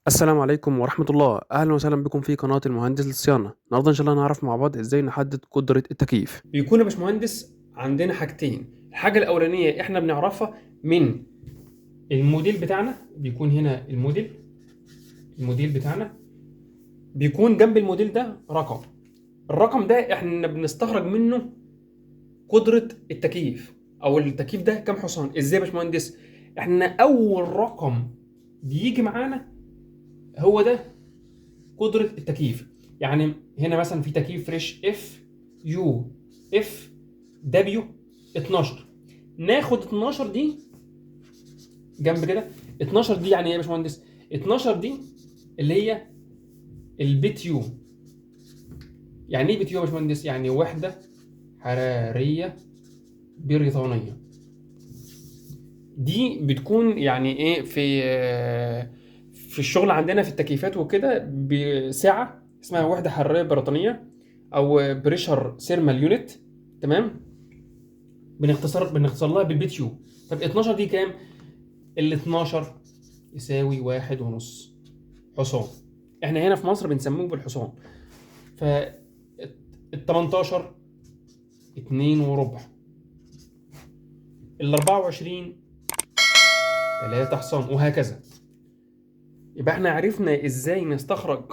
السلام عليكم ورحمة الله، أهلا وسهلا بكم في قناة المهندس للصيانة. النهاردة إن شاء الله هنعرف مع بعض إزاي نحدد قدرة التكييف. بيكون يا باشمهندس عندنا حاجتين، الحاجة الأولانية إحنا بنعرفها من الموديل بتاعنا، بيكون هنا الموديل بتاعنا بيكون جنب الموديل ده رقم، الرقم ده إحنا بنستخرج منه قدرة التكييف أو التكييف ده كام حصان. إزاي يا باشمهندس؟ إحنا أول رقم بيجي معانا هو ده قدرة التكييف. يعني هنا مثلا في تكييف فريش F U F W 12، ناخد 12 دي جنب كده. 12 دي يعني ايه يا باشمهندس؟ 12 دي اللي هي ال BTU. يعني ايه BTU يا باشمهندس؟ يعني وحدة حرارية بريطانية. دي بتكون يعني ايه في الشغل عندنا في التكييفات وكده، بسعة اسمها وحدة حرارية بريطانية أو pressure thermal unit، تمام؟ بنختصر لها بال BTU. طب 12 دي كام؟ ال 12 يساوي 1.5 حصان. احنا هنا في مصر بنسموه بالحصان. ف ال 18 اتنين وربع، ال 24 3 حصان، وهكذا. يبقى احنا عرفنا ازاي نستخرج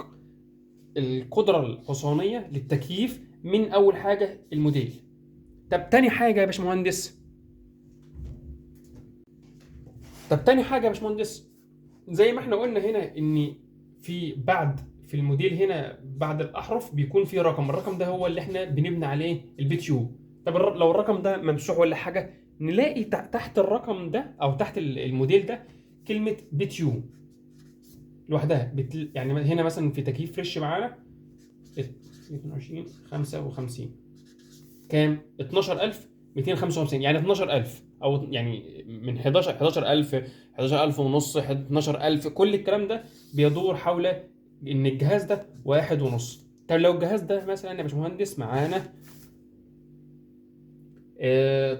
القدرة الحصانية للتكييف من اول حاجة الموديل. طب تاني حاجة يا باشمهندس، زي ما احنا قلنا هنا ان في بعد في الموديل هنا بعد الاحرف بيكون في رقم، الرقم ده هو اللي احنا بنبني عليه ال BTU. طب لو الرقم ده ممسوح ولا حاجة، نلاقي تحت الرقم ده او تحت الموديل ده كلمة BTU لوحدها. يعني هنا مثلا في تكييف فريش معانا 22 55 كام؟ 12255، يعني 12000، او يعني من 11، 11000، 11000 ونص، 12000، كل الكلام ده بيدور حول ان الجهاز ده 1.5. طب لو الجهاز ده مثلا يا باشمهندس معانا،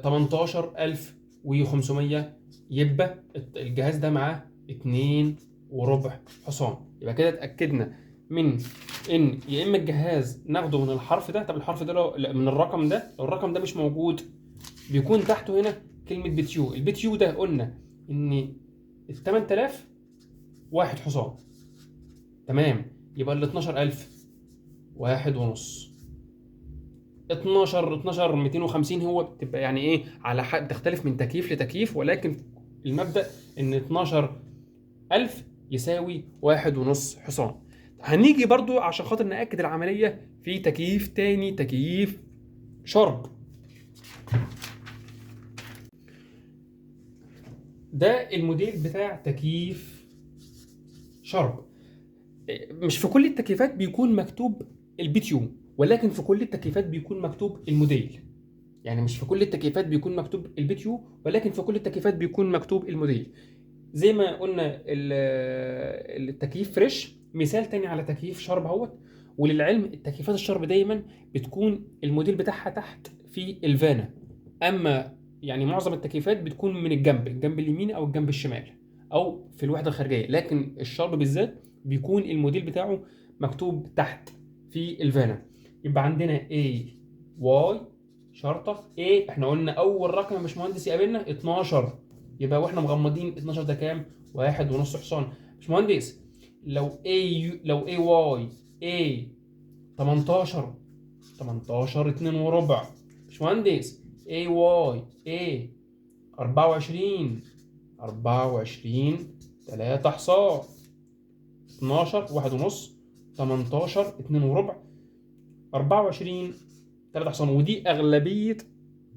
18500، يبقى الجهاز ده معاه 2.25 حصان. يبقى كده اتأكدنا من ان يا اما الجهاز ناخده من الحرف ده، طب الحرف ده لو لا، من الرقم ده، لو الرقم ده مش موجود بيكون تحته هنا كلمة BTU. ال BTU ده قلنا ان ال 8000 1 حصان، تمام؟ يبقى ال 12000 1.5، 12 250، هو بتبقى يعني ايه على حق، بتختلف من تكييف لتكييف، ولكن المبدأ ان 12000 يساوي 1.5 حصان. هنيجي برضو عشان خاطر نأكد العملية في تكييف تاني، تكييف شارب. ده الموديل بتاع تكييف شارب. مش في كل التكييفات بيكون مكتوب ال BTU، ولكن في كل التكييفات بيكون مكتوب الموديل. يعني مش في كل التكييفات بيكون مكتوب ال BTU، ولكن في كل التكييفات بيكون مكتوب الموديل. زي ما قلنا التكييف فريش مثال تاني على تكييف شارب اهوت. وللعلم التكييفات الشارب دايما بتكون الموديل بتاعها تحت في الفانا، اما يعني معظم التكييفات بتكون من الجنب، الجنب اليمين او الجنب الشمال او في الوحده الخارجيه، لكن الشارب بالذات بيكون الموديل بتاعه مكتوب تحت في الفانا. يبقى عندنا A Y شرطة A، احنا قلنا أول رقم يا باشمهندس يقابلنا 12، يبقى واحنا مغمضين 12 ده كام؟ 1.5 حصان. باشمهندس لو A U، لو A Y A 18، 18 2.25. باشمهندس A Y A 24، 24 3 حصان، 12 1.5، 18 2.25، 24 3 حصان. ودي أغلبية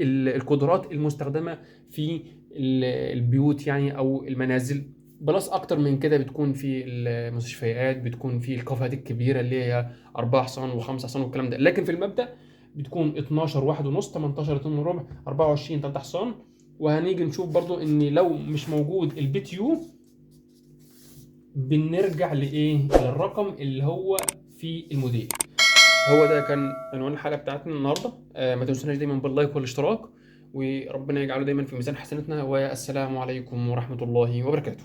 القدرات المستخدمة في البيوت أو المنازل، بلس أكتر من كده بتكون في المستشفيات، بتكون في الكافيهات الكبيرة اللي هي 4 حصان و5 حصان والكلام ده، لكن في المبدأ بتكون 12 1.5، 18 2.25، 24 3 حصان. وهنيجي نشوف برضو إن لو مش موجود ال BTU بنرجع لإيه؟ للرقم اللي هو في الموديل. هو ده كان عنوان الحلقة بتاعتنا النهاردة. ما تنسوناش دايما بال like والاشتراك، وربنا يجعله دايما في ميزان حسناتنا. والسلام عليكم ورحمة الله وبركاته.